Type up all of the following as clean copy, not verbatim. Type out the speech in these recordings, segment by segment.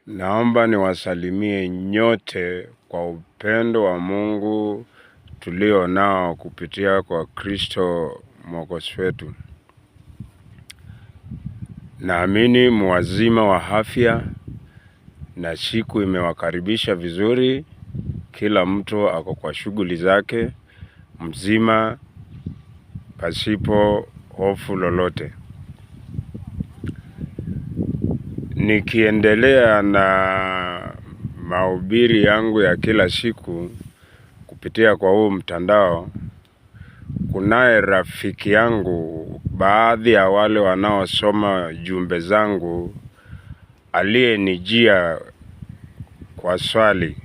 Naomba niwasalimie nyote kwa upendo wa Mungu tulio nao kupitia kwa Kristo Mwokozi wetu. Naamini muwazima wa afya na siku imewakaribisha vizuri. Kila mtu ako kwa shughuli zake mzima pasipo hofu lolote. Nikiendelea na mahubiri yangu ya kila siku kupitia kwa huu mtandao, kunaye rafiki yangu, baadhi ya wale wanaosoma jumbe zangu, aliyenijia kwa swali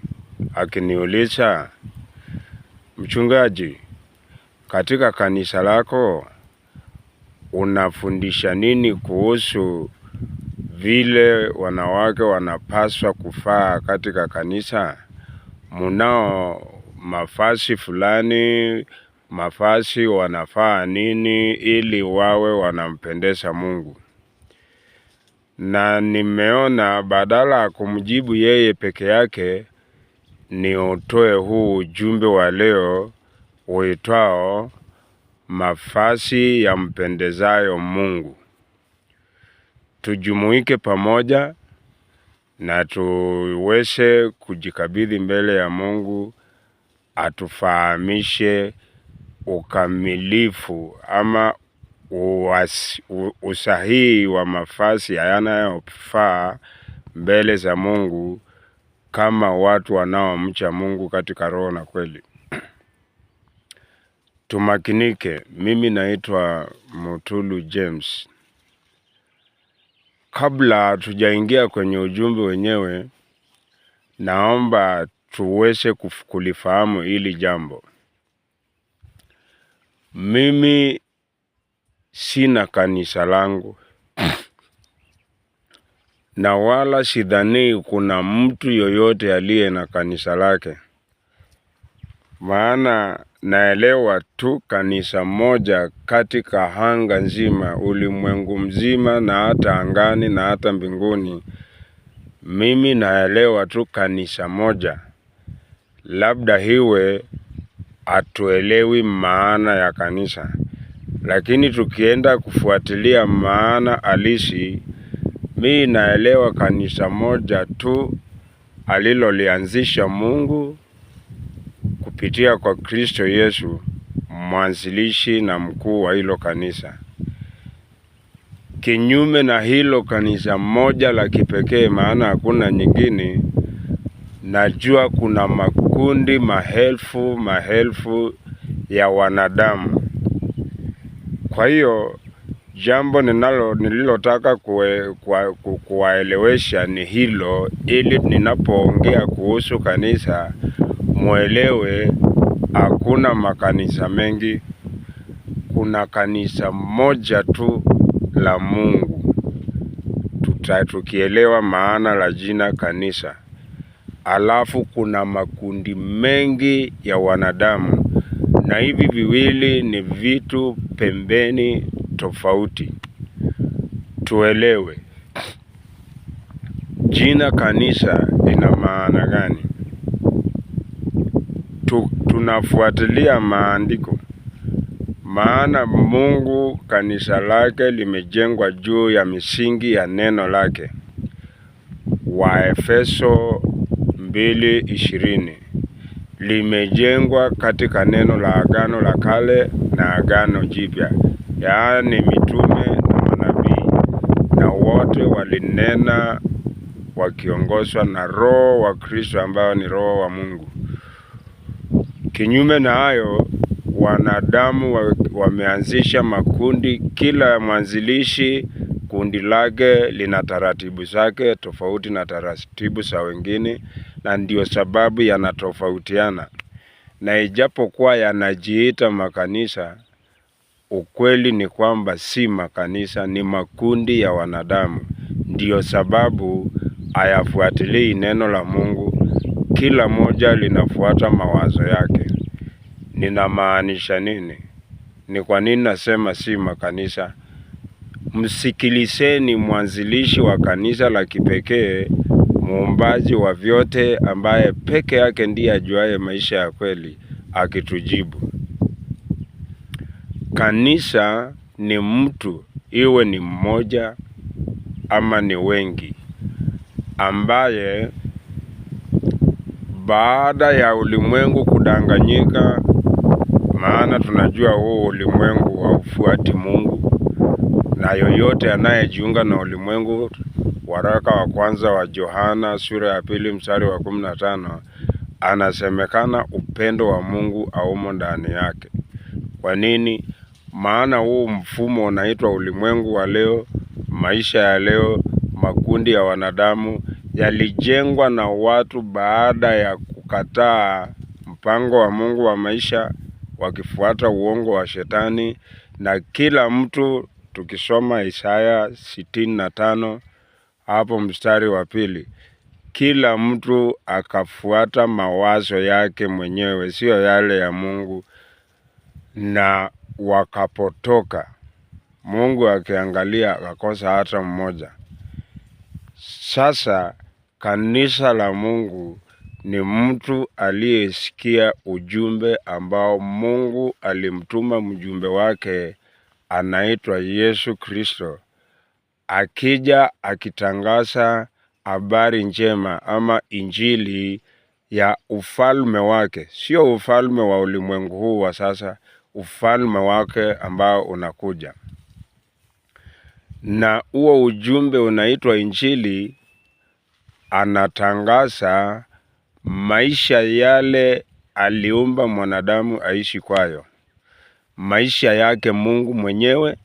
akiniuliza, mchungaji, katika kanisa lako unafundisha nini kuhusu vile wanawake wanapaswa kufaa katika kanisa? Munao mafasi fulani, mafasi wanafaa nini ili wawe wanampendeza Mungu? Na nimeona badala ya kumjibu yeye peke yake, niutoe huu ujumbe wa leo uitwao mafasi yampendezayo Mungu. Tujumuike pamoja na tuweze kujikabidhi mbele ya Mungu atufahamishe ukamilifu ama usahihi wa mafasi yanayofaa mbele za Mungu kama watu wanaomcha Mungu katika roho na kweli. Tumakinike. Mimi naitwa Mutulu James. Kabla tujaingia kwenye ujumbe wenyewe, naomba tuweze kulifahamu hili jambo. Mimi sina kanisa langu na wala sidhani kuna mtu yoyote aliye na kanisa lake, maana naelewa tu kanisa moja katika anga nzima, ulimwengu mzima, na hata angani na hata mbinguni. Mimi naelewa tu kanisa moja. Labda hiwe hatuelewi maana ya kanisa, lakini tukienda kufuatilia maana halisi, mi naelewa kanisa moja tu alilolianzisha Mungu kupitia kwa Kristo Yesu, mwanzilishi na mkuu wa hilo kanisa. Kinyume na hilo kanisa moja la kipekee, maana hakuna nyingine, najua kuna makundi maelfu maelfu ya wanadamu. Kwa hiyo jambo nililotaka kuwaelewesha ni hilo, ili ninapoongea kuhusu kanisa muelewe hakuna makanisa mengi, kuna kanisa moja tu la Mungu. Tukielewa maana la jina kanisa. Alafu kuna makundi mengi ya wanadamu, na hivi viwili ni vitu pembeni tofauti. Tuelewe jina kanisa lina maana gani? Tunafuatilia maandiko, maana Mungu kanisa lake limejengwa juu ya misingi ya neno lake. Waefeso 2:20 limejengwa katika neno la Agano la Kale na Agano Jipya, yaani mitume na manabii, na wote walinena wakiongozwa na Roho wa Kristo ambayo ni Roho wa Mungu. Kinyume na hayo, wanadamu wameanzisha makundi. Kila mwanzilishi kundi lake lina taratibu zake tofauti na taratibu za wengine, na ndio sababu yanatofautiana. Na ijapokuwa yanajiita makanisa, ukweli ni kwamba si makanisa, ni makundi ya wanadamu. Ndiyo sababu hayafuatilii neno la Mungu, kila moja linafuata mawazo yake. Ninamaanisha nini? Ni kwa nini nasema si makanisa? Msikilizeni mwanzilishi wa kanisa la kipekee muumbaji wa vyote, ambaye peke yake ndiye ajuaye maisha ya kweli, akitujibu. Kanisa ni mtu, iwe ni mmoja ama ni wengi, ambaye baada ya ulimwengu kudanganyika, maana tunajua huu ulimwengu haufuati Mungu, na yoyote anayejiunga na ulimwengu, waraka wa kwanza wa Yohana sura ya 2 mstari wa 15, anasemekana upendo wa Mungu haumo ndani yake. Kwa nini? Maana huu mfumo unaitwa ulimwengu wa leo, maisha ya leo, makundi ya wanadamu yalijengwa na watu baada ya kukataa mpango wa Mungu wa maisha, wakifuata uongo wa shetani. Na kila mtu, tukisoma Isaya 65 hapo mstari wa 2, kila mtu akafuata mawazo yake mwenyewe, sio yale ya Mungu, na wakapotoka. Mungu akiangalia akakosa hata mmoja. Sasa kanisa la Mungu ni mtu aliyesikia ujumbe ambao Mungu alimtuma mjumbe wake anaitwa Yesu Kristo, akija akitangaza habari njema ama injili ya ufalme wake, sio ufalme wa ulimwengu huu wa sasa, ufalme wake ambao unakuja. Na huo ujumbe unaitwa injili. Anatangaza maisha yale aliumba mwanadamu aishi kwayo, maisha yake Mungu mwenyewe.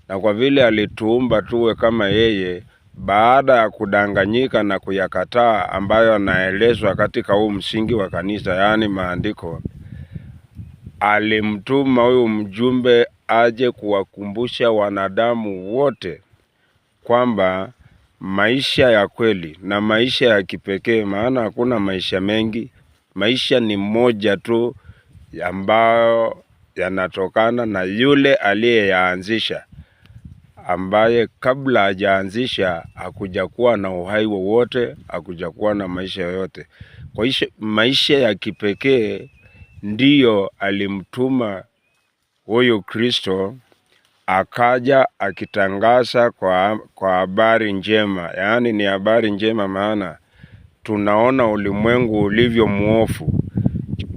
Na kwa vile alituumba tuwe kama yeye, baada ya kudanganyika na kuyakataa ambayo anaelezwa katika huu msingi wa kanisa, yaani maandiko, alimtuma huyu mjumbe aje kuwakumbusha wanadamu wote kwamba maisha ya kweli na maisha ya kipekee, maana hakuna maisha mengi, maisha ni moja tu ambayo yanatokana na yule aliyeyaanzisha, ambaye kabla hajaanzisha hakujakuwa na uhai wowote, hakujakuwa na maisha yoyote. Kwa hiyo maisha ya kipekee ndiyo alimtuma huyu Kristo akaja akitangaza kwa habari njema. Yaani ni habari njema, maana tunaona ulimwengu ulivyo muofu,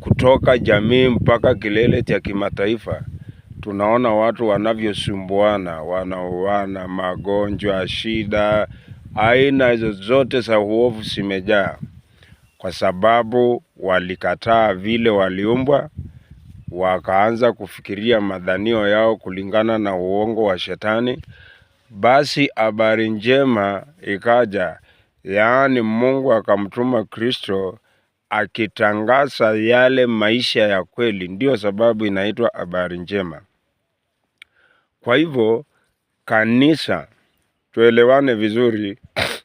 kutoka jamii mpaka kilele cha kimataifa. Tunaona watu wanavyosumbuana, wanauana, magonjwa, shida, aina zozote za uovu zimejaa, kwa sababu walikataa vile waliumbwa, wakaanza kufikiria madhanio yao kulingana na uongo wa shetani. Basi habari njema ikaja, yaani Mungu akamtuma Kristo akitangaza yale maisha ya kweli. Ndiyo sababu inaitwa habari njema. Kwa hivyo kanisa, tuelewane vizuri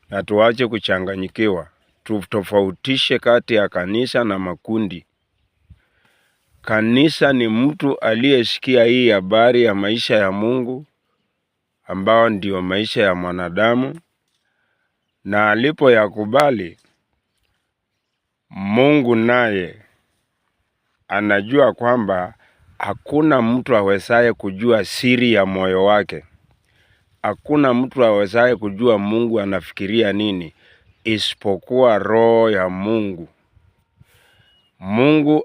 na tuache kuchanganyikiwa, tutofautishe kati ya kanisa na makundi. Kanisa ni mtu aliyesikia hii habari ya maisha ya Mungu ambao ndiyo maisha ya mwanadamu, na alipoyakubali, Mungu naye anajua kwamba hakuna mtu awezaye kujua siri ya moyo wake. Hakuna mtu awezaye kujua Mungu anafikiria nini isipokuwa roho ya Mungu. Mungu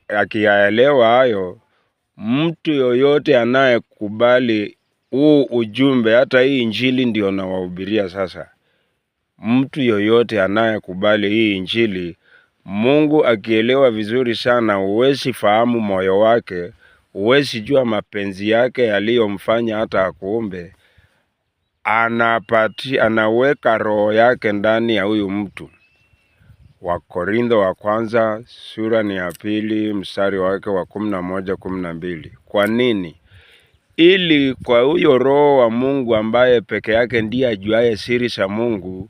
akiyaelewa hayo, mtu yoyote anayekubali huu ujumbe, hata hii injili ndio nawahubiria sasa. Mtu yoyote anayekubali hii injili, Mungu akielewa vizuri sana, huwezi fahamu moyo wake, huwezi jua mapenzi yake yaliyomfanya hata akuumbe. Anaweka roho yake ndani ya huyu mtu. Wakorintho wa kwanza sura ni ya 2 mstari wake wa 11, 12. Kwa nini? Ili kwa huyo roho wa Mungu ambaye peke yake ndiye ajuaye siri za Mungu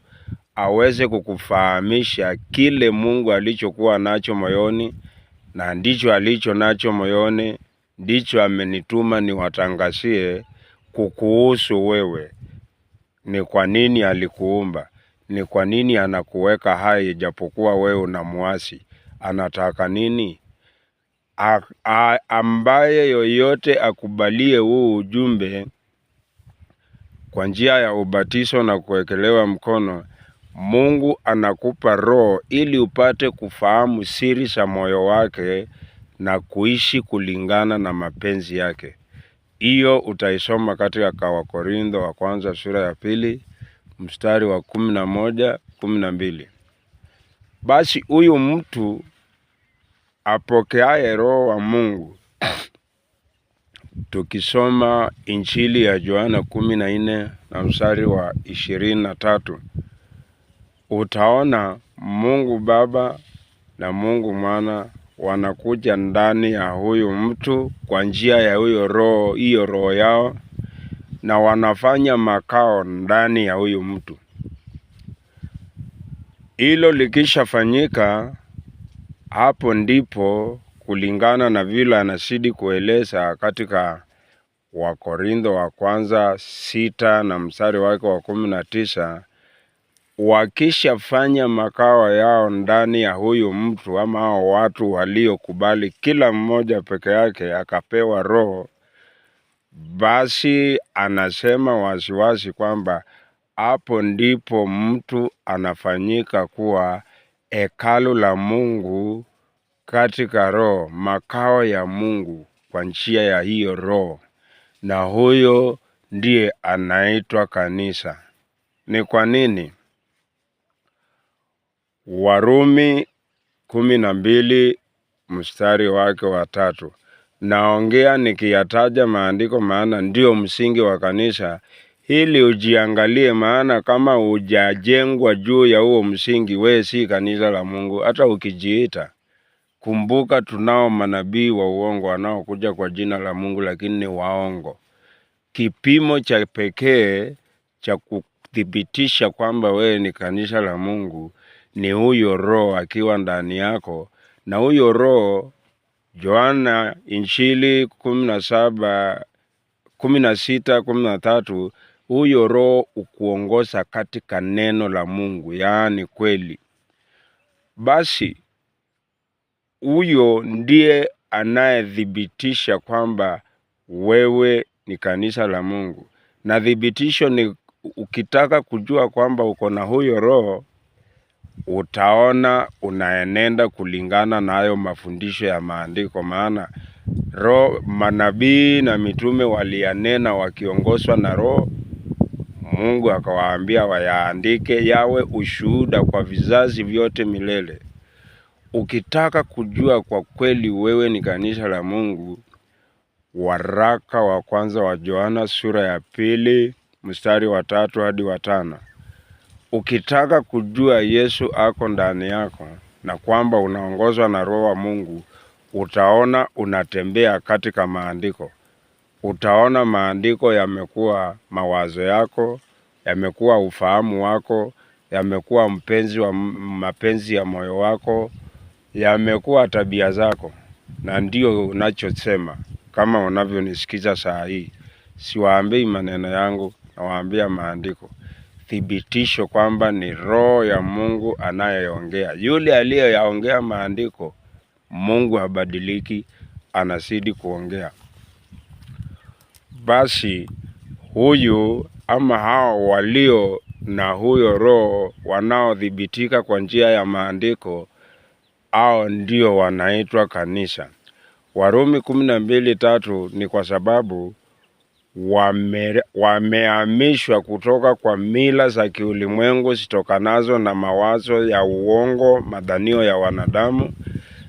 aweze kukufahamisha kile Mungu alichokuwa nacho moyoni, na ndicho alicho nacho moyoni, ndicho amenituma niwatangazie kukuhusu wewe. Ni kwa nini alikuumba, Ni kwa nini anakuweka hai ijapokuwa wewe unamuasi? Anataka nini? Ambaye yoyote akubalie huu ujumbe kwa njia ya ubatizo na kuwekelewa mkono, Mungu anakupa Roho ili upate kufahamu siri za moyo wake na kuishi kulingana na mapenzi yake. Hiyo utaisoma katika Wakorintho wa kwanza sura ya 2 mstari wa 11, 12. Basi huyu mtu apokeaye Roho wa Mungu, tukisoma Injili ya Yohana 14 na mstari wa 23, utaona Mungu Baba na Mungu Mwana wanakuja ndani ya huyu mtu kwa njia ya huyo roho, hiyo roho yao, na wanafanya makao ndani ya huyu mtu. Hilo likishafanyika, hapo ndipo kulingana na vile anazidi kueleza katika Wakorintho wa kwanza 6 na mstari wake wa 19, wakishafanya makao yao ndani ya huyu mtu ama hao watu waliokubali, kila mmoja peke yake akapewa Roho, basi anasema waziwazi kwamba hapo ndipo mtu anafanyika kuwa hekalu la Mungu katika Roho, makao ya Mungu kwa njia ya hiyo Roho, na huyo ndiye anaitwa kanisa. Ni kwa nini? Warumi 12 mstari wake wa 3. Naongea nikiyataja maandiko maana ndio msingi wa kanisa, ili ujiangalie, maana kama hujajengwa juu ya huo msingi, we si kanisa la Mungu hata ukijiita. Kumbuka tunao manabii wa uongo wanaokuja kwa jina la Mungu lakini ni waongo. Kipimo cha pekee cha kuthibitisha kwamba wewe ni kanisa la Mungu ni huyo Roho akiwa ndani yako, na huyo Roho, Yohana Injili 17, 16, 13, huyo Roho ukuongoza katika neno la Mungu, yaani kweli. Basi huyo ndiye anayethibitisha kwamba wewe ni kanisa la Mungu. Na thibitisho ni ukitaka kujua kwamba uko na huyo Roho, utaona unaenenda kulingana na hayo mafundisho ya maandiko, maana Roho, manabii na mitume waliyanena wakiongozwa na Roho. Mungu akawaambia wayaandike yawe ushuhuda kwa vizazi vyote milele. Ukitaka kujua kwa kweli wewe ni kanisa la Mungu, waraka wa kwanza wa Yohana sura ya 2 mstari wa 3 hadi wa 5. Ukitaka kujua Yesu ako ndani yako na kwamba unaongozwa na Roho wa Mungu, utaona unatembea katika maandiko. Utaona maandiko yamekuwa mawazo yako, yamekuwa ufahamu wako, yamekuwa mpenzi wa mapenzi ya moyo wako, yamekuwa tabia zako, na ndio unachosema. Kama unavyonisikiza saa hii, siwaambii maneno yangu, nawaambia maandiko. Thibitisho kwamba ni Roho ya Mungu anayeongea. Yule aliyeyaongea maandiko, Mungu habadiliki, anazidi kuongea. Basi huyu ama hao walio na huyo Roho wanaothibitika kwa njia ya maandiko, hao ndio wanaitwa kanisa. Warumi 12:3 ni kwa sababu wamehamishwa kutoka kwa mila za kiulimwengu zitokanazo na mawazo ya uongo, madhanio ya wanadamu,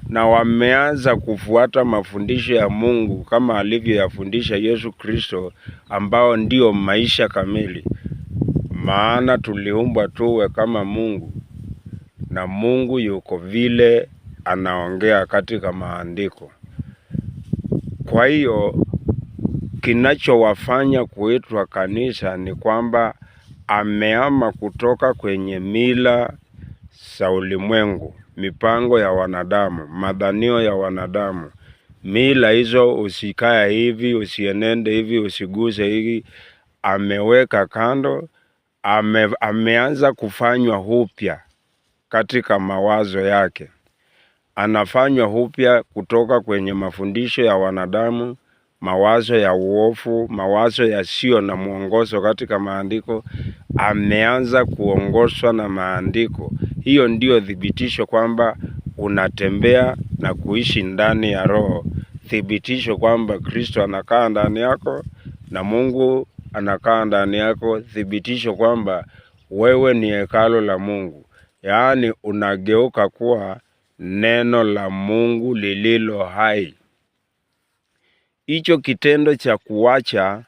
na wameanza kufuata mafundisho ya Mungu kama alivyoyafundisha Yesu Kristo, ambao ndio maisha kamili. Maana tuliumbwa tuwe kama Mungu, na Mungu yuko vile anaongea katika maandiko. Kwa hiyo kinachowafanya kuitwa kanisa ni kwamba amehama kutoka kwenye mila za ulimwengu, mipango ya wanadamu, madhanio ya wanadamu. Mila hizo, usikae hivi, usienende hivi, usiguse hivi, ameweka kando, Ameanza kufanywa upya katika mawazo yake. Anafanywa upya kutoka kwenye mafundisho ya wanadamu, mawazo ya uovu, mawazo yasiyo na mwongozo katika maandiko. Ameanza kuongozwa na maandiko. Hiyo ndiyo thibitisho kwamba unatembea na kuishi ndani ya Roho, thibitisho kwamba Kristo anakaa ndani yako na Mungu anakaa ndani yako, thibitisho kwamba wewe ni hekalo la Mungu, yaani unageuka kuwa neno la Mungu lililo hai. Hicho kitendo cha kuacha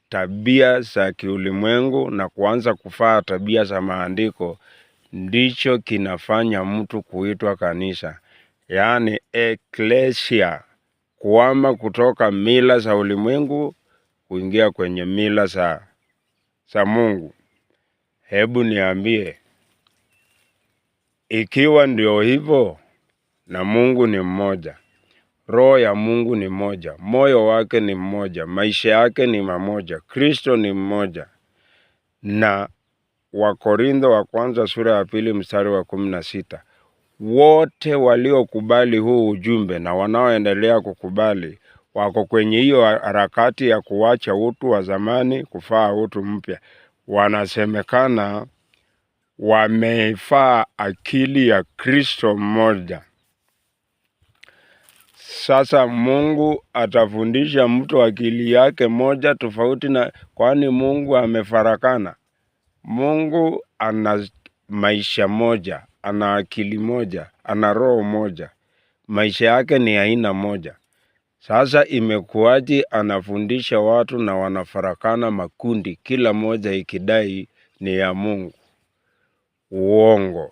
tabia za kiulimwengu na kuanza kufaa tabia za maandiko ndicho kinafanya mtu kuitwa kanisa, yaani eklesia, kuhama kutoka mila za ulimwengu kuingia kwenye mila za Mungu. Hebu niambie, ikiwa ndio hivyo na Mungu ni mmoja, Roho ya Mungu ni moja, moyo wake ni mmoja, maisha yake ni mamoja, Kristo ni mmoja. Na Wakorintho wa kwanza sura ya 2 mstari wa 16, wote waliokubali huu ujumbe na wanaoendelea kukubali wako kwenye hiyo harakati ya kuacha utu wa zamani kufaa utu mpya. Wanasemekana wameifaa akili ya Kristo mmoja. Sasa Mungu atafundisha mtu akili yake moja tofauti na, kwani Mungu amefarakana? Mungu ana maisha moja, ana akili moja, ana roho moja, maisha yake ni aina moja. Sasa imekuwaje anafundisha watu na wanafarakana makundi, kila moja ikidai ni ya Mungu? Uongo.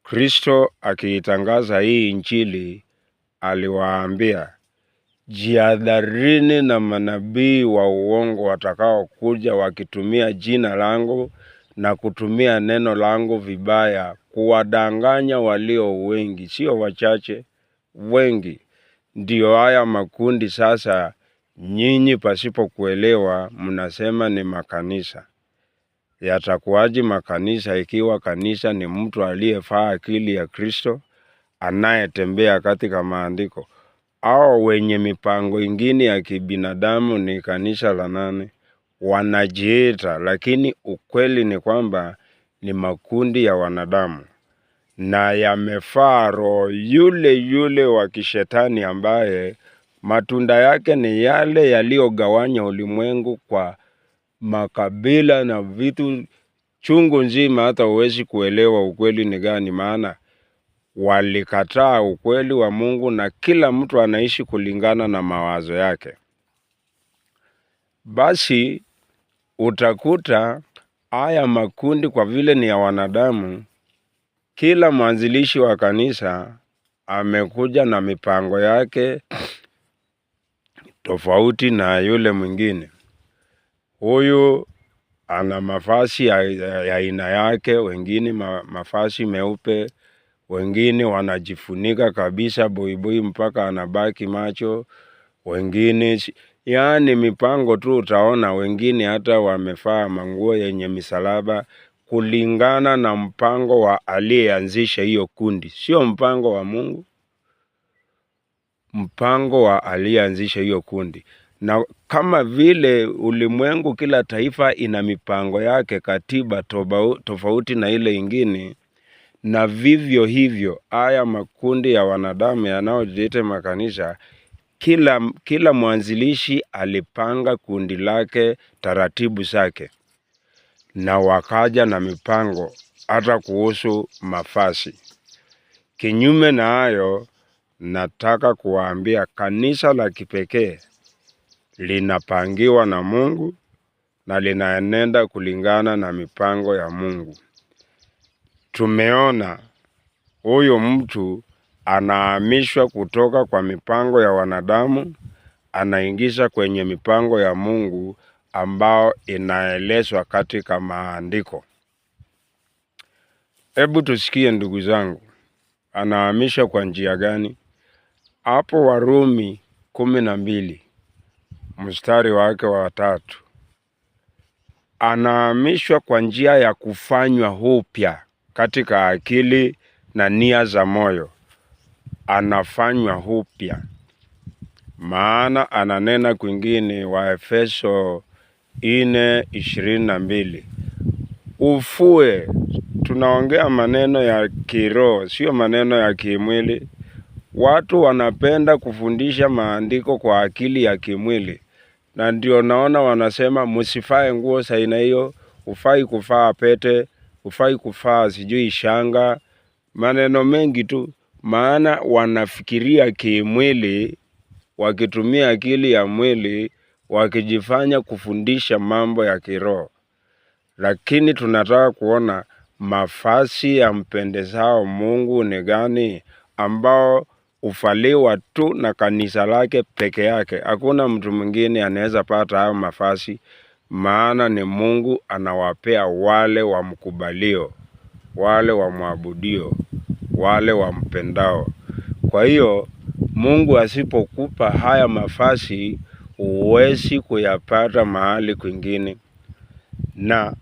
Kristo akiitangaza hii Injili aliwaambia, jihadharini na manabii wa uongo watakaokuja wakitumia jina langu na kutumia neno langu vibaya, kuwadanganya walio wengi, sio wachache, wengi. Ndiyo haya makundi sasa, nyinyi pasipo kuelewa mnasema ni makanisa. Yatakuwaje makanisa ikiwa kanisa ni mtu aliyefaa akili ya Kristo, anayetembea katika maandiko? Au wenye mipango ingine ya kibinadamu ni kanisa la nani? Wanajiita, lakini ukweli ni kwamba ni makundi ya wanadamu na yamefaa roho yule yule wa kishetani ambaye matunda yake ni yale yaliyogawanya ulimwengu kwa makabila na vitu chungu nzima, hata huwezi kuelewa ukweli ni gani, maana walikataa ukweli wa Mungu na kila mtu anaishi kulingana na mawazo yake. Basi utakuta haya makundi kwa vile ni ya wanadamu, kila mwanzilishi wa kanisa amekuja na mipango yake tofauti na yule mwingine. Huyu ana mavazi ya aina yake, wengine mavazi meupe, wengine wanajifunika kabisa buibui mpaka anabaki macho, wengine yaani mipango tu utaona, wengine hata wamevaa manguo yenye misalaba kulingana na mpango wa aliyeanzisha hiyo kundi, sio mpango wa Mungu, mpango wa aliyeanzisha hiyo kundi. Na kama vile ulimwengu, kila taifa ina mipango yake, katiba tofauti na ile ingine, na vivyo hivyo haya makundi ya wanadamu yanayojiita makanisa, kila mwanzilishi alipanga kundi lake, taratibu zake, na wakaja na mipango hata kuhusu mavazi. Kinyume na hayo, nataka kuwaambia kanisa la kipekee linapangiwa na Mungu na linaenenda kulingana na mipango ya Mungu. Tumeona huyu mtu anahamishwa kutoka kwa mipango ya wanadamu, anaingisha kwenye mipango ya Mungu ambao inaelezwa katika maandiko. Hebu tusikie ndugu zangu, anahamishwa kwa njia gani? Hapo Warumi 12 mstari wake wa 3. Anahamishwa kwa njia ya kufanywa upya katika akili na nia za moyo. Anafanywa upya, maana ananena kwingine, Waefeso 4:22, ufue. Tunaongea maneno ya kiroho, sio maneno ya kimwili. Watu wanapenda kufundisha maandiko kwa akili ya kimwili, na ndio naona wanasema msifae nguo za aina hiyo, ufai kuvaa pete, ufai kuvaa sijui shanga, maneno mengi tu, maana wanafikiria kimwili, wakitumia akili ya mwili, wakijifanya kufundisha mambo ya kiroho. Lakini tunataka kuona mavazi ya mpendezao Mungu ni gani, ambao huvaliwa tu na kanisa lake peke yake. Hakuna mtu mwingine anaweza pata hayo mavazi, maana ni Mungu anawapea wale wamkubalio, wale wamwabudio, wale wampendao. Kwa hiyo Mungu asipokupa haya mavazi, huwezi kuyapata mahali kwingine, na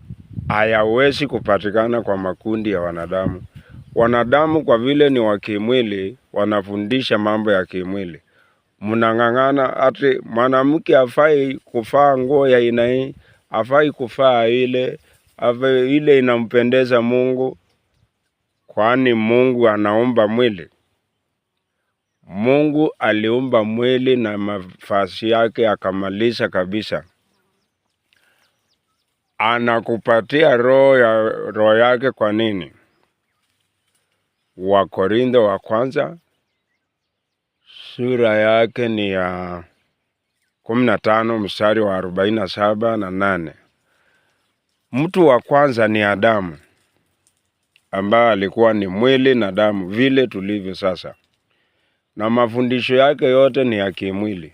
hayawezi kupatikana kwa makundi ya wanadamu. Wanadamu kwa vile ni wa kimwili, wanafundisha mambo ya kimwili. Mnang'ang'ana ati mwanamke hafai kuvaa nguo ya aina hii, hafai kuvaa ile, ile inampendeza Mungu. Kwani Mungu anaumba mwili? Mungu aliumba mwili na mavazi yake akamaliza kabisa. Anakupatia roho yake kwa nini? Wakorintho wa kwanza sura yake ni ya 15 mstari wa 47 na 8. Mtu wa kwanza ni Adamu, ambaye alikuwa ni mwili na damu vile tulivyo sasa, na mafundisho yake yote ni ya kimwili,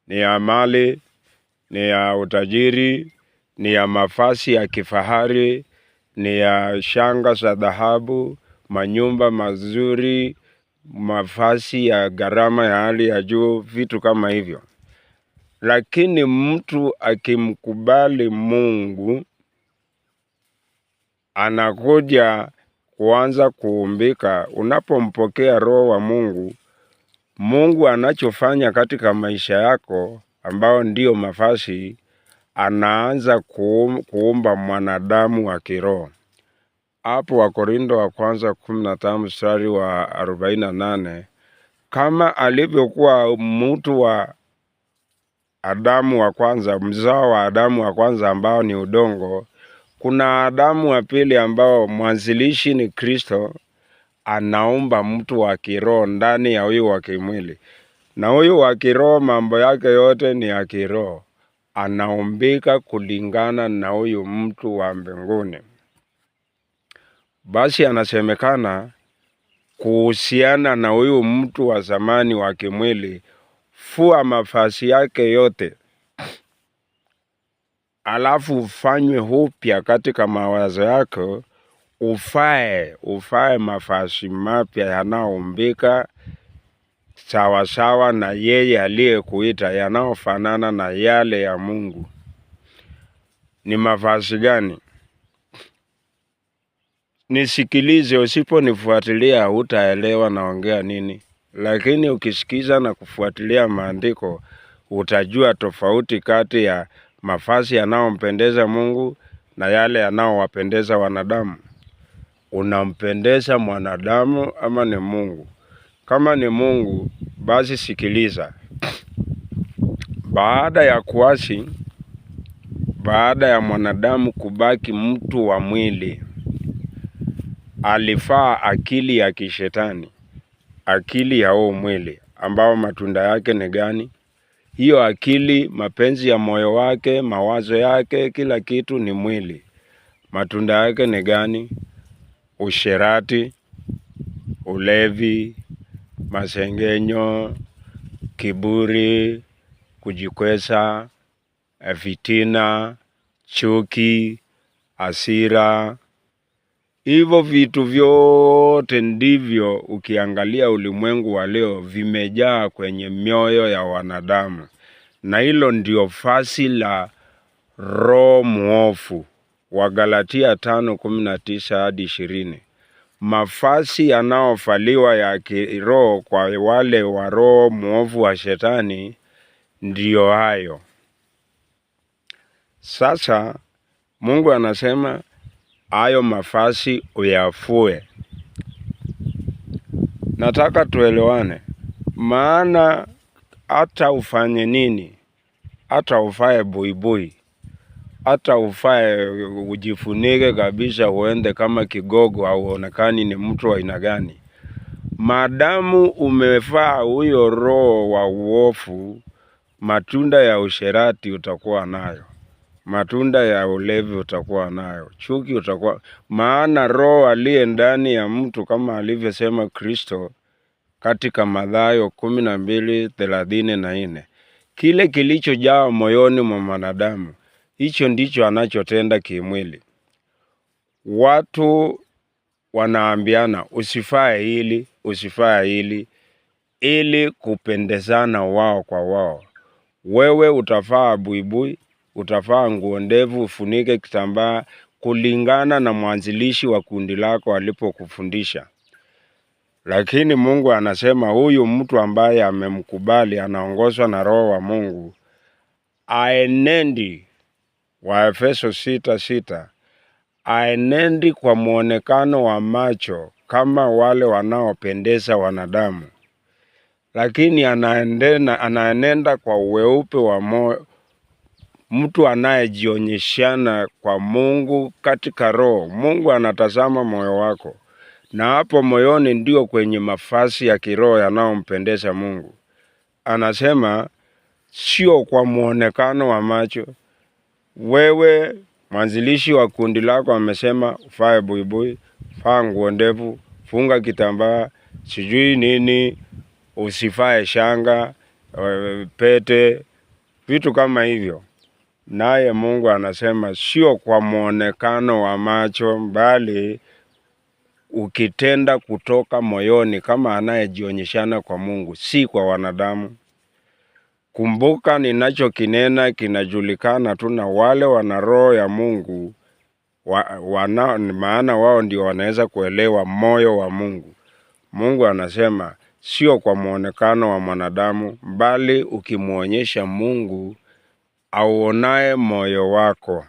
ni ya mali, ni ya utajiri, ni ya mavazi ya kifahari, ni ya shanga za dhahabu, manyumba mazuri, mavazi ya gharama ya hali ya juu, vitu kama hivyo. Lakini mtu akimkubali Mungu anakuja kuanza kuumbika. Unapompokea Roho wa Mungu, Mungu anachofanya katika maisha yako, ambao ndiyo mavazi, anaanza kuumba mwanadamu wa kiroho. Hapo Wakorintho wa kwanza 15 mstari wa 48, kama alivyokuwa mtu wa Adamu wa kwanza, mzao wa Adamu wa kwanza ambao ni udongo, kuna Adamu wa pili ambao mwanzilishi ni Kristo, anaumba mtu wa kiroho ndani ya huyu wa kimwili. Na huyu wa kiroho mambo yake yote ni ya kiroho, anaumbika kulingana na huyu mtu wa mbinguni. Basi anasemekana kuhusiana na huyu mtu wa zamani wa kimwili, fua mavazi yake yote, alafu ufanywe upya katika mawazo yako, ufae mavazi mapya yanayoumbika sawasawa na yeye aliyekuita, yanayofanana na yale ya Mungu. Ni mavazi gani? Nisikilize, usiponifuatilia hutaelewa naongea nini, lakini ukisikiza na kufuatilia maandiko utajua tofauti kati ya mavazi yanayompendeza Mungu na yale yanayowapendeza wanadamu. Unampendeza mwanadamu ama ni Mungu? Kama ni Mungu, basi sikiliza. Baada ya kuasi, baada ya mwanadamu kubaki mtu wa mwili, alifaa akili ya kishetani, akili ya huo mwili ambao matunda yake ni gani? Hiyo akili, mapenzi ya moyo wake, mawazo yake, kila kitu ni mwili. Matunda yake ni gani? Usherati, ulevi, masengenyo, kiburi, kujikweza, fitina, chuki, hasira. Hivyo vitu vyote ndivyo ukiangalia ulimwengu wa leo vimejaa kwenye mioyo ya wanadamu, na hilo ndio fasi la roho mwovu. Wagalatia 5:19 hadi 20. Mavazi yanayovaliwa ya kiroho kwa wale wa roho mwovu wa shetani ndiyo hayo. Sasa Mungu anasema hayo mavazi uyafue. Nataka tuelewane, maana hata ufanye nini, hata uvae buibui, hata uvae ujifunike kabisa, uende kama kigogo, hauonekani ni mtu wa aina gani, maadamu umevaa huyo roho wa uovu, matunda ya usherati utakuwa nayo, matunda ya ulevi utakuwa nayo, chuki utakuwa. Maana roho aliye ndani ya mtu kama alivyosema Kristo katika Mathayo 12:34, kile kilichojaa moyoni mwa mwanadamu hicho ndicho anachotenda kimwili. Watu wanaambiana usifae hili, usifae hili, ili kupendezana wao kwa wao. Wewe utavaa buibui, utavaa nguo ndefu, ufunike kitambaa kulingana na mwanzilishi wa kundi lako alipokufundisha. Lakini Mungu anasema huyu mtu ambaye amemkubali, anaongozwa na Roho wa Mungu, aenendi, Waefeso 6:6, aenendi kwa mwonekano wa macho kama wale wanaopendeza wanadamu, lakini anaenenda kwa weupe wa moyo, mtu anayejionyeshana kwa Mungu katika roho. Mungu anatazama moyo wako, na hapo moyoni ndio kwenye mavazi ya kiroho yanayompendeza Mungu. Anasema sio kwa mwonekano wa macho. Wewe mwanzilishi wa kundi lako amesema uvae buibui, vaa nguo ndefu, funga kitambaa, sijui nini, usivae shanga, pete, vitu kama hivyo. Naye Mungu anasema sio kwa mwonekano wa macho, bali ukitenda kutoka moyoni kama anayejionyeshana kwa Mungu, si kwa wanadamu. Kumbuka ninachokinena kinajulikana tu na wale wana roho ya Mungu, maana wao ndio wanaweza kuelewa moyo wa Mungu. Mungu anasema sio kwa mwonekano wa mwanadamu, bali ukimwonyesha Mungu auonaye moyo wako.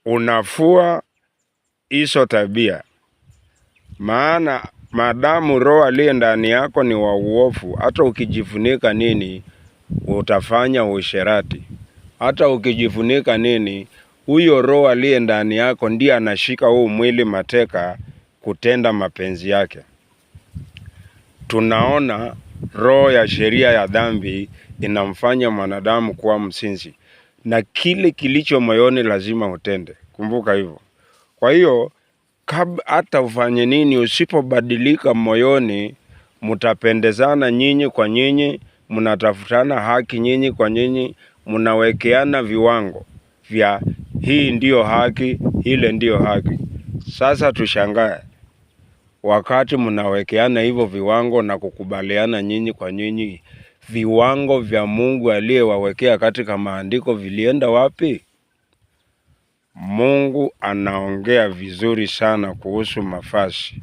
Unafua hizo tabia, maana maadamu roho aliye ndani yako ni wa uovu, hata ukijifunika nini utafanya uasherati. Hata ukijifunika nini, huyo roho aliye ndani yako ndiye anashika huu mwili mateka kutenda mapenzi yake. Tunaona roho ya sheria ya dhambi inamfanya mwanadamu kuwa mzinzi, na kile kilicho moyoni lazima utende. Kumbuka hivyo. Kwa hiyo hata ufanye nini, usipobadilika moyoni, mtapendezana nyinyi kwa nyinyi, mnatafutana haki nyinyi kwa nyinyi, mnawekeana viwango vya hii ndiyo haki, ile ndiyo haki. Sasa tushangae wakati mnawekeana hivyo viwango na kukubaliana nyinyi kwa nyinyi, viwango vya Mungu aliyewawekea katika maandiko vilienda wapi? Mungu anaongea vizuri sana kuhusu mavazi.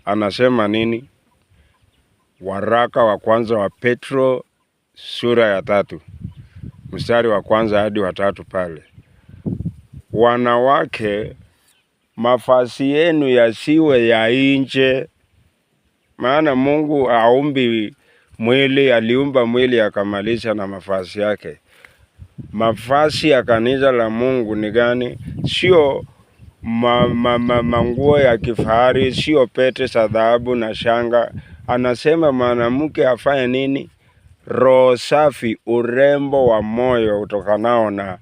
Anasema nini? Waraka wa kwanza wa Petro sura ya 3 mstari wa 1 hadi wa 3 pale. Wanawake, mavazi yenu yasiwe ya nje, maana Mungu haumbi mwili, aliumba mwili akamalisha na mavazi yake. Mavazi ya kanisa la Mungu ni gani? Sio manguo ya kifahari, sio pete za dhahabu na shanga. Anasema mwanamke afanye nini? Roho safi, urembo wa moyo utokanao na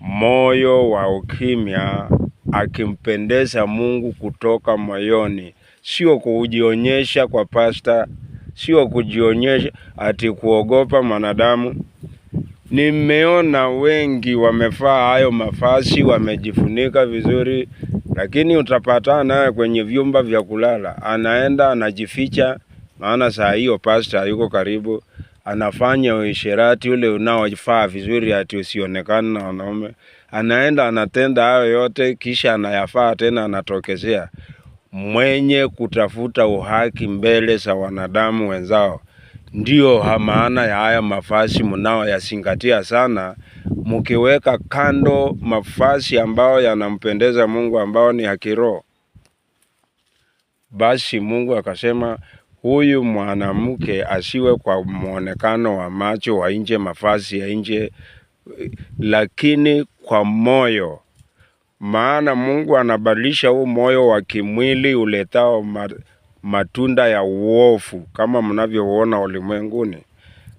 moyo wa ukimya, akimpendeza Mungu kutoka moyoni, sio kujionyesha kwa pasta, sio kujionyesha ati kuogopa mwanadamu. Nimeona wengi wamevaa hayo mavazi, wamejifunika vizuri, lakini utapatana naye kwenye vyumba vya kulala, anaenda anajificha, maana saa hiyo pasta hayuko karibu. anafanya uasherati ule unaofaa vizuri ati usionekane na wanaume. Anaenda anatenda hayo yote, kisha anayafaa tena, anatokezea mwenye kutafuta uhaki mbele za wanadamu wenzao. Ndiyo maana ya haya mavazi mnaoyazingatia sana, mkiweka kando mavazi ambayo yanampendeza Mungu, ambao ni ya kiroho. Basi Mungu akasema huyu mwanamke asiwe kwa mwonekano wa macho wa nje, mavazi ya nje, lakini kwa moyo. Maana Mungu anabadilisha huu moyo wa kimwili uletao matunda ya uovu kama mnavyoona ulimwenguni,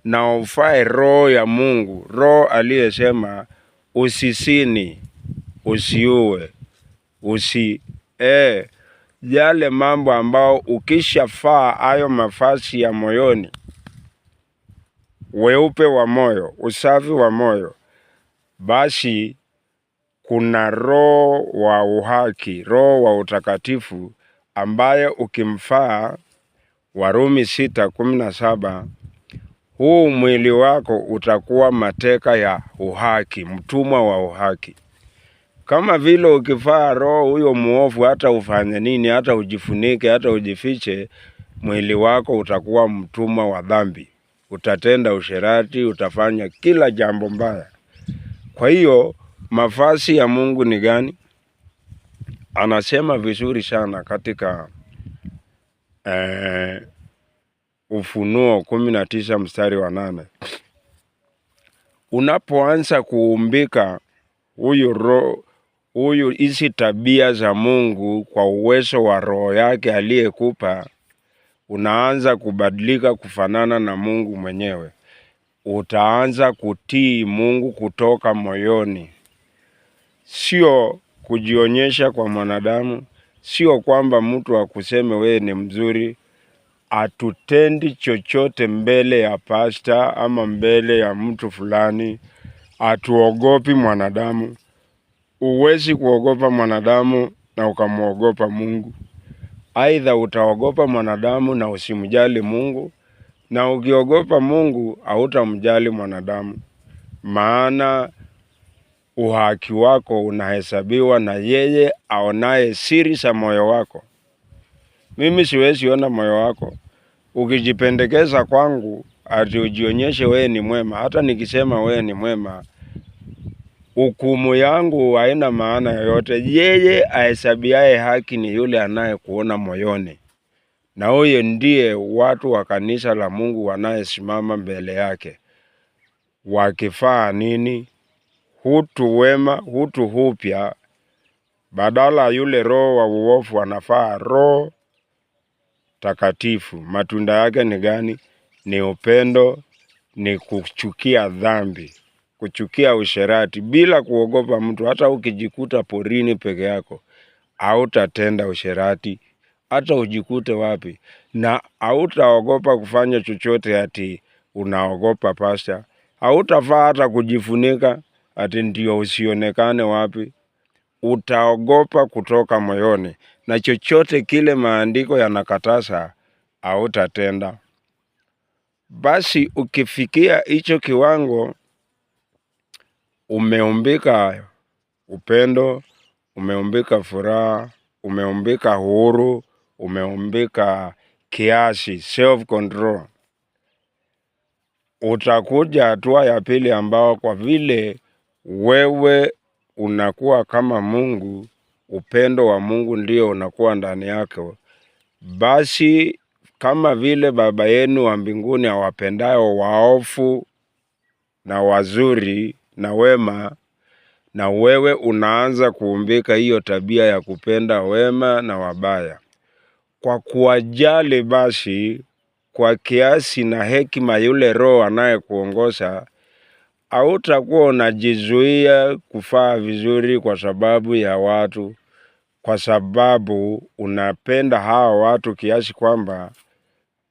na ufae roho ya Mungu, roho aliyesema usisini, usiue, usi yale mambo ambao ukishafaa hayo mavazi ya moyoni, weupe wa moyo, usafi wa moyo, basi kuna roho wa uhaki, roho wa utakatifu ambaye ukimfaa, Warumi 6:17, huu mwili wako utakuwa mateka ya uhaki, mtumwa wa uhaki. Kama vile ukifaa roho huyo muovu, hata ufanye nini, hata ujifunike, hata ujifiche, mwili wako utakuwa mtumwa wa dhambi. Utatenda usherati, utafanya kila jambo mbaya. Kwa hiyo mavazi ya Mungu ni gani? Anasema vizuri sana katika Ufunuo 19 mstari wa 8. Unapoanza kuumbika huyu roho huyu hizi tabia za Mungu kwa uwezo wa roho yake aliyekupa, unaanza kubadilika kufanana na Mungu mwenyewe. Utaanza kutii Mungu kutoka moyoni, sio kujionyesha kwa mwanadamu, sio kwamba mtu akuseme wewe ni mzuri. Hatutendi chochote mbele ya pasta ama mbele ya mtu fulani. Hatuogopi mwanadamu. Huwezi kuogopa mwanadamu na ukamwogopa Mungu. Aidha utaogopa mwanadamu na usimjali Mungu, na ukiogopa Mungu hautamjali mwanadamu, maana uhaki wako unahesabiwa na yeye aonaye siri za moyo wako. Mimi siwezi ona moyo wako. Ukijipendekeza kwangu ati ujionyeshe wewe ni mwema, hata nikisema wewe ni mwema, hukumu yangu haina maana yoyote. Yeye ahesabiaye haki ni yule anayekuona moyoni, na huyo ndiye watu wa kanisa la Mungu wanayesimama mbele yake, wakifaa nini? Hutu wema, hutu hupya, badala yule roho wa uovu anafaa Roho Takatifu. Matunda yake ni gani? Ni upendo, ni kuchukia dhambi, kuchukia usherati bila kuogopa mtu. Hata ukijikuta porini peke yako, hautatenda usherati, hata ujikute wapi, na hautaogopa kufanya chochote ati unaogopa pasta. Hautafaa hata kujifunika ati ndio usionekane wapi. Utaogopa kutoka moyoni, na chochote kile maandiko yanakataza hautatenda. Basi ukifikia hicho kiwango, umeumbika upendo, umeumbika furaha, umeumbika huru, umeumbika kiasi, self control. Utakuja hatua ya pili ambao kwa vile wewe unakuwa kama Mungu, upendo wa Mungu ndio unakuwa ndani yako. Basi kama vile Baba yenu wa mbinguni awapendayo waofu na wazuri na wema, na wewe unaanza kuumbika hiyo tabia ya kupenda wema na wabaya kwa kuwajali, basi kwa kiasi na hekima yule Roho anayekuongoza, hautakuwa unajizuia kufaa vizuri kwa sababu ya watu, kwa sababu unapenda hawa watu kiasi kwamba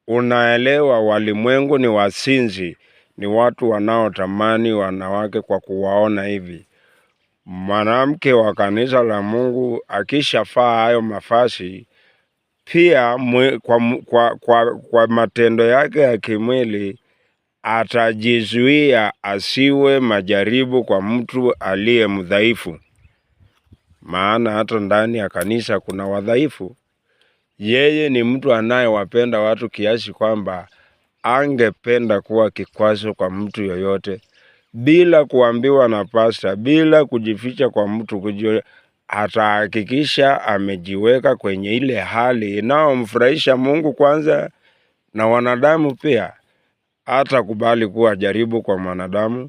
unaelewa walimwengu ni wasinzi, ni watu wanaotamani wanawake kwa kuwaona hivi. Mwanamke wa kanisa la Mungu akishafaa hayo mafasi pia kwa matendo yake ya kimwili Atajizuia asiwe majaribu kwa mtu aliye mdhaifu, maana hata ndani ya kanisa kuna wadhaifu. Yeye ni mtu anayewapenda watu kiasi kwamba angependa kuwa kikwazo kwa mtu yoyote, bila kuambiwa na pasta, bila kujificha kwa mtu atahakikisha amejiweka kwenye ile hali inayomfurahisha Mungu kwanza na wanadamu pia. Hatakubali kuwa jaribu kwa mwanadamu,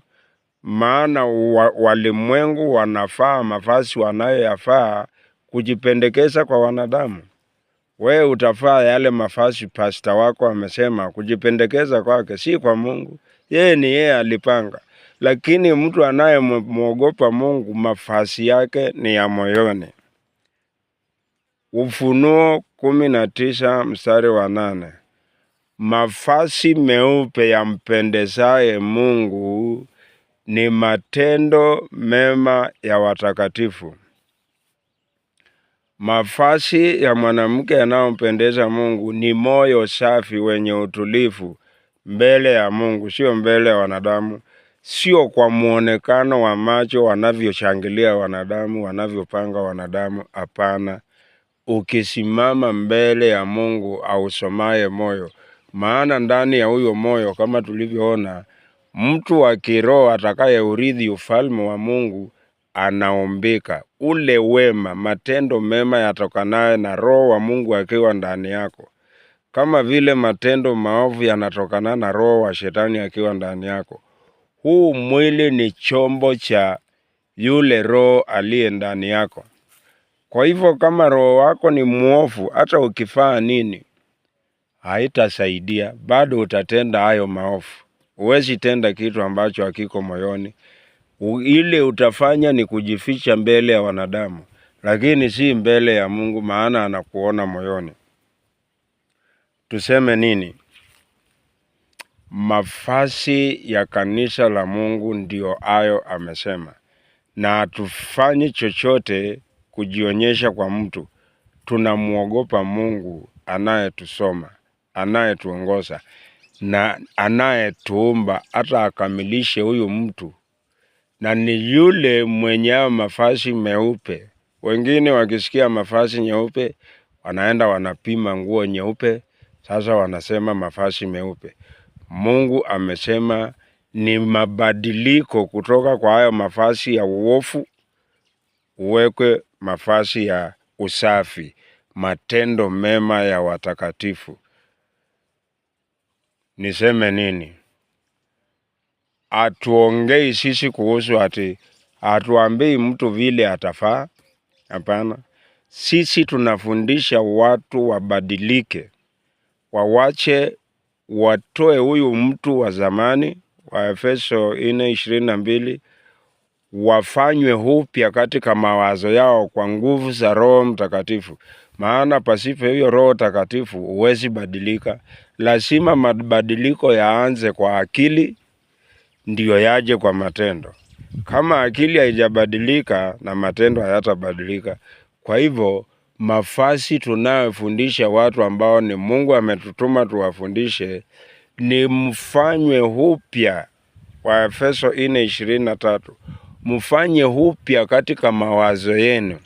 maana walimwengu wanafaa mavazi wanayoyafaa kujipendekeza kwa wanadamu. Wewe utafaa yale mavazi pasta wako amesema, kujipendekeza kwake si kwa Mungu. Yeye ni yeye alipanga, lakini mtu anayemwogopa Mungu mavazi yake ni ya moyoni. Ufunuo 19 mstari wa 8. Mavazi meupe yampendezaye Mungu ni matendo mema ya watakatifu. Mavazi ya mwanamke yanayompendeza Mungu ni moyo safi wenye utulivu mbele ya Mungu, sio mbele ya wanadamu, sio kwa muonekano wa macho wanavyoshangilia wanadamu, wanavyopanga wanadamu. Hapana, ukisimama mbele ya Mungu ausomaye moyo, maana ndani ya huyo moyo, kama tulivyoona, mtu wa kiroho atakayeurithi ufalme wa Mungu anaombika ule wema, matendo mema yatokanayo na Roho wa Mungu akiwa ndani yako, kama vile matendo maovu yanatokana na roho wa shetani akiwa ndani yako. Huu mwili ni chombo cha yule roho aliye ndani yako. Kwa hivyo kama roho wako ni mwovu, hata ukifaa nini haitasaidia, bado utatenda hayo maovu. Huwezi tenda kitu ambacho hakiko moyoni. Ile utafanya ni kujificha mbele ya wanadamu, lakini si mbele ya Mungu, maana anakuona moyoni. Tuseme nini? Mavazi ya kanisa la Mungu ndiyo hayo amesema, na hatufanyi chochote kujionyesha kwa mtu. Tunamwogopa Mungu anayetusoma, anayetuongoza na anayetuumba hata akamilishe huyu mtu, na ni yule mwenye hayo mavazi meupe. Wengine wakisikia mavazi nyeupe wanaenda wanapima nguo nyeupe, sasa wanasema mavazi meupe. Mungu amesema ni mabadiliko kutoka kwa hayo mavazi ya uovu uwekwe mavazi ya usafi, matendo mema ya watakatifu. Niseme nini? Hatuongei sisi kuhusu ati, hatuambii mtu vile atafaa. Hapana, sisi tunafundisha watu wabadilike, wawache, watoe huyu mtu wa zamani wa Efeso 4:22, wafanywe upya katika mawazo yao kwa nguvu za Roho Mtakatifu. Maana pasipo hiyo Roho Takatifu huwezi badilika. Lazima mabadiliko yaanze kwa akili ndiyo yaje kwa matendo. Kama akili haijabadilika na matendo hayatabadilika. Kwa hivyo mavazi tunayofundisha watu ambao ni Mungu ametutuma tuwafundishe ni mfanywe upya, wa Efeso 4:23, mfanye upya katika mawazo yenu.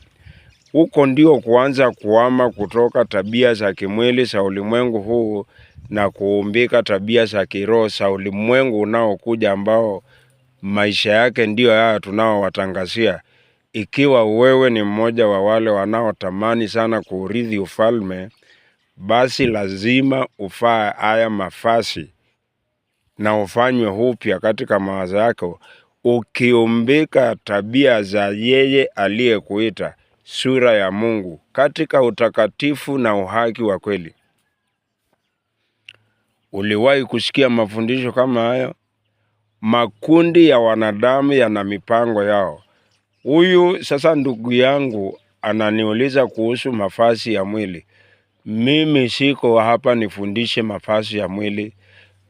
Huko ndio kuanza kuhama kutoka tabia za kimwili za ulimwengu huu na kuumbika tabia za kiroho za ulimwengu unaokuja, ambao maisha yake ndiyo haya tunaowatangazia. Ikiwa wewe ni mmoja wa wale wanaotamani sana kuurithi ufalme, basi lazima ufae haya mavazi na ufanywe upya katika mawazo yako, ukiumbika tabia za yeye aliyekuita, sura ya Mungu, katika utakatifu na uhaki wa kweli. Uliwahi kusikia mafundisho kama hayo? Makundi ya wanadamu yana mipango yao. Huyu sasa ndugu yangu ananiuliza kuhusu mavazi ya mwili. Mimi siko hapa nifundishe mavazi ya mwili,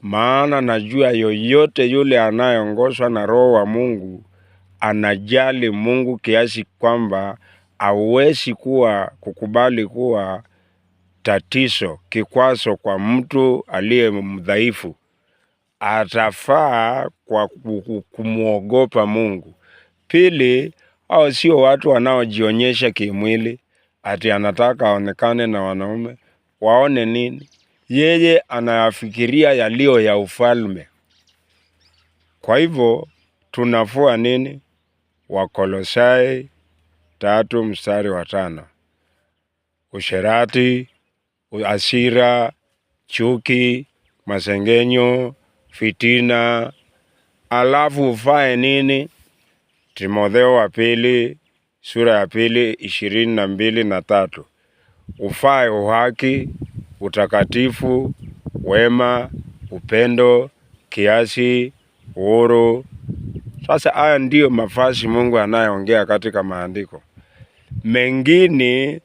maana najua yoyote yule anayeongozwa na Roho wa Mungu anajali Mungu kiasi kwamba hawezi kuwa kukubali kuwa tatizo, kikwazo kwa mtu aliye mdhaifu. Atafaa kwa kumwogopa Mungu. Pili, hao sio watu wanaojionyesha kimwili, ati anataka aonekane na wanaume waone nini. Yeye anayafikiria yaliyo ya ufalme. Kwa hivyo tunafua nini? Wakolosai 3 mstari wa 5. Usherati, hasira, chuki, masengenyo, fitina, alafu ufae nini? Timotheo wa pili sura ya pili 22 na 3. Ufae uhaki, utakatifu, wema, upendo, kiasi, uhuru. Sasa haya ndiyo mavazi Mungu anayeongea katika maandiko. Mengine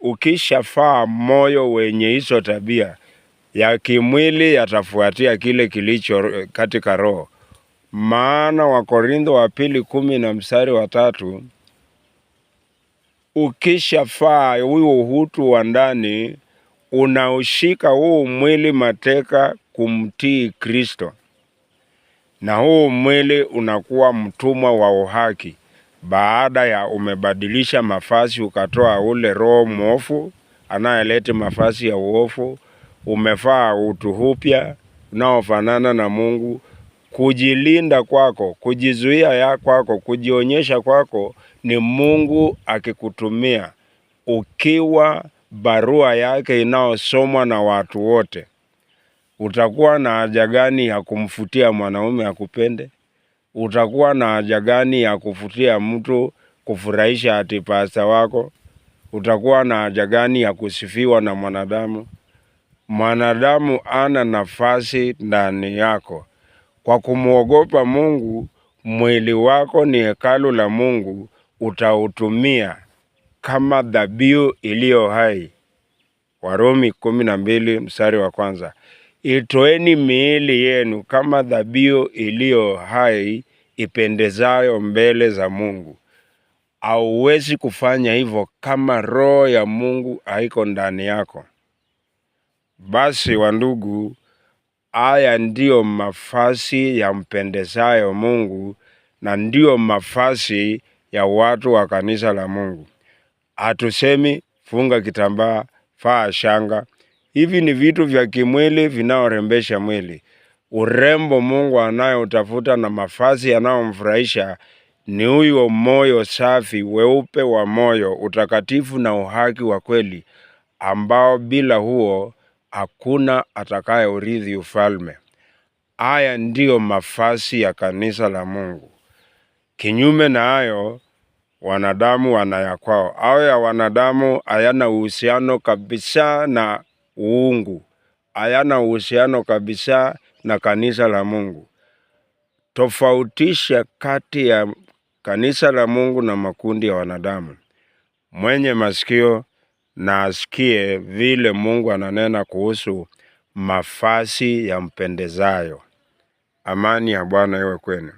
ukishafaa moyo wenye hizo tabia ya kimwili yatafuatia kile kilicho katika roho. Maana Wakorintho wa pili 10 na mstari wa 3, ukishafaa huo utu wa ndani unaushika huu mwili mateka kumtii Kristo, na huu mwili unakuwa mtumwa wa uhaki, baada ya umebadilisha mavazi, ukatoa ule roho mwovu anayeleta mavazi ya uovu, umevaa utu upya unaofanana na Mungu. Kujilinda kwako, kujizuia ya kwako, kujionyesha kwako ni Mungu akikutumia ukiwa barua yake inayosomwa na watu wote. Utakuwa na haja gani ya kumfutia mwanaume akupende? Utakuwa na haja gani ya kufutia mtu kufurahisha ati pasta wako? Utakuwa na haja gani ya kusifiwa na mwanadamu? Mwanadamu ana nafasi ndani yako. Kwa kumwogopa Mungu, mwili wako ni hekalu la Mungu, utautumia kama dhabihu iliyo hai. Warumi 12 mstari wa 1. Itoeni miili yenu kama dhabihu iliyo hai ipendezayo mbele za Mungu. Hauwezi kufanya hivyo kama roho ya Mungu haiko ndani yako. Basi wandugu, haya ndiyo mavazi yampendezayo Mungu na ndiyo mavazi ya watu wa kanisa la Mungu. Hatusemi funga kitambaa, vaa shanga. Hivi ni vitu vya kimwili vinaorembesha mwili. Urembo Mungu anayotafuta na mavazi yanayomfurahisha ni huyo moyo safi, weupe wa moyo, utakatifu na uhaki wa kweli, ambao bila huo hakuna atakayeurithi ufalme. Haya ndiyo mavazi ya kanisa la Mungu. Kinyume na hayo, wanadamu wana kwao. Hayo ya wanadamu hayana uhusiano kabisa na uungu, hayana uhusiano kabisa na kanisa la Mungu. Tofautisha kati ya kanisa la Mungu na makundi ya wanadamu. Mwenye masikio na asikie vile Mungu ananena kuhusu mavazi yampendezayo. Amani ya Bwana iwe kwenu.